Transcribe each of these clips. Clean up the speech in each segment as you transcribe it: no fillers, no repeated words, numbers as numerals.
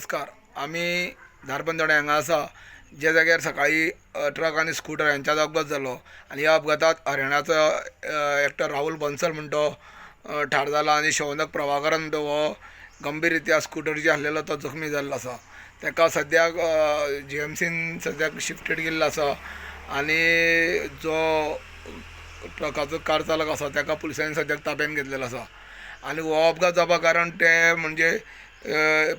नमस्कार. आमी धारबंदोडे हांगा आसा, ज्या जाग्यार सकाळी ट्रक आनी स्कुटर हांच्यात अपघात जालो आनी ह्या अपघातांत हरयाणाचो एकटो राहुल बन्सल म्हण तो ठार जाला आनी शौनक प्रभाकरन म्हणटा हो गंभीर रित्या स्कुटरीचेर आसलेलो तो जखमी जाल्लो आसा. ताका सद्याक जीएमसीन सद्याक शिफ्टेड केल्लो आसा आनी जो ट्रकाचो कार चालक आसा ताका पुलिसांनी सद्याक ताब्यांत घेतलेलो आसा. आनी हो अपघात जावपा कारण ते म्हणजे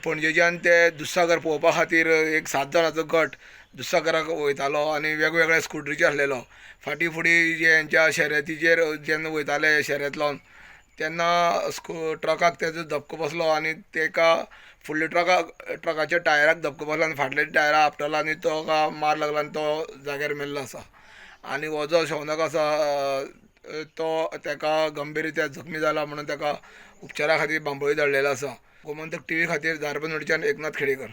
पणजेच्यान ते दुधसागर पळोवपा खातीर एक 7 जाणांचो गट दुधसागराक वयतालो आनी वेगवेगळ्या स्कुटरीचेर आसलेलो. फाटीं फुडें जे हेंच्या शर्यतीचेर जेन्ना वयताले शर्यत लावन तेन्ना ट्रकाक तेजो धपको बसलो आनी तेका फुडल्या ट्रकाच्या टायराक धपको बसलो आनी फाटल्या टायराक आपटलो आनी तो मार लागलो आनी तो जाग्यार मेल्लो आसा. आनी हो जो शौनक आसा तो तेका गंभीर रित्या जखमी जाला म्हणून तेका उपचारा खातीर बांबोळी धाडलेलो आसा. गोमंतक टीव्ही खातीर धारबंदोडच्यान एकनाथ खेडेकर.